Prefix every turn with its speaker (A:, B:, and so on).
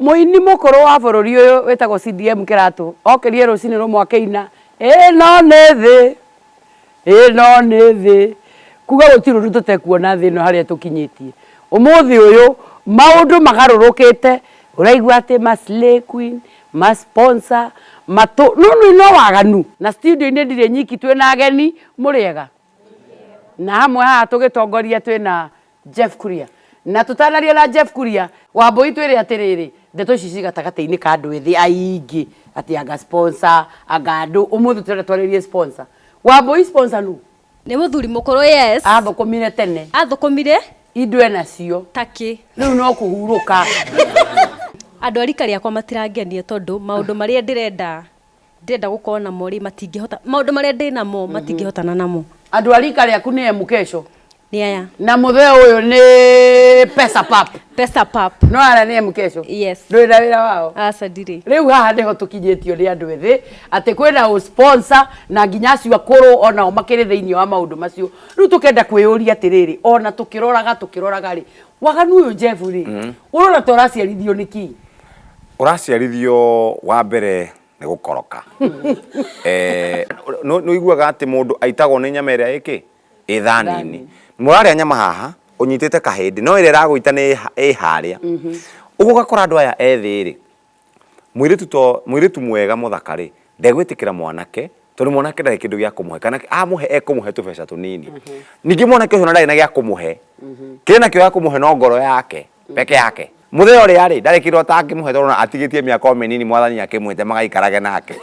A: Mũini mũkũrũ wa bũrũri ũyũ wĩtagwo CDM Kĩratũ okĩrie rũcinĩ rũmwe akĩina ĩno nĩ thĩ ĩno nĩ thĩ kuga gũtirĩ ũndũ tũtekuona thĩ ĩno harĩa tũkinyĩtie ũmũthĩ ũyũ maũndũ magarũrũkĩte ũraigua atĩ ma slay queen ma sponsor matũ no no waganu na studio-inĩ ndirĩ nyiki twĩna ageni mũrĩega na hamwe haha tũgĩtongoria twĩna Jeff Kuria na tũtanaria na Jeff Kuria Wambũi twĩre atĩrĩrĩ ndeto ici ci gatagatĩ-inĩ ka andũ ethĩ aingĩ atĩ anga sponsor anga andũ ũmũthĩ tũrenda twarĩrie sponsor Wambũi sponsor nũ
B: Nĩ mũthuri mũkũrũ yes.
A: Athũkũmire tene.
B: Athũkũmire.
A: Indo enacio.
B: Takĩ.
A: Rĩu no kũhurũka.
B: Andũ a rika rĩakwa matirangenia tondũ maũndũ marĩa ndĩrenda ndĩrenda gũkorwo namo rĩ matingĩhota maũndũ marĩa ndĩ namo matingĩhotana namo.
A: Andũ a rika rĩaku nĩ M Kesho.
B: Nĩ aya.
A: Na mũthee ũyũ nĩ Pesa Pap.
B: Pesa Pap.
A: No ara nĩ M Kesho.
B: Yes.
A: Ndũrĩ na wĩra wao.
B: Aca ndirĩ.
A: Rĩu haha nĩho tũkinyĩtio nĩ andũ ethĩ atĩ kwĩna ũ sponsor na nginya acio akũrũ onao makĩrĩ thĩinĩ wa maũndũ macio. Rĩu tũkenda kwĩyũria atĩrĩrĩ ona tũkĩroraga tũkĩroraga rĩ waganu ũyũ Jeff rĩ ũrona ta ũraciarithio nĩ kĩ?
C: Ũraciarithio wa mbere nĩ gũkoroka. Nĩ ũiguaga atĩ mũndũ aitagwo nĩ nyama ĩrĩa ĩkĩ ĩ thani-inĩ. Mũrarĩa nyama haha ũnyitĩte kahĩndĩ no ĩrĩa ĩragũita nĩ ĩ harĩa. Ũguo ũgakora andũ aya ethĩ rĩ, mũirĩtu to mũirĩtu mwega mũthaka rĩ, ndegwĩtĩkĩra mwanake tondũ mwanake ndarĩ kĩndũ gĩa kũmũhe kana amũhe ekũmũhe tũbeca tũnini. Ningĩ mwanake ũcio ona ndarĩ na gĩa kũmũhe, kĩrĩa enakĩo gĩa kũmũhe no ngoro yake peke yake. Mũthee ũrĩa rĩ, ndarĩ kĩndũ atangĩmũhe tondũ ona atigĩtie mĩaka o mĩnini mwathani akĩmwĩte magaikarage nake.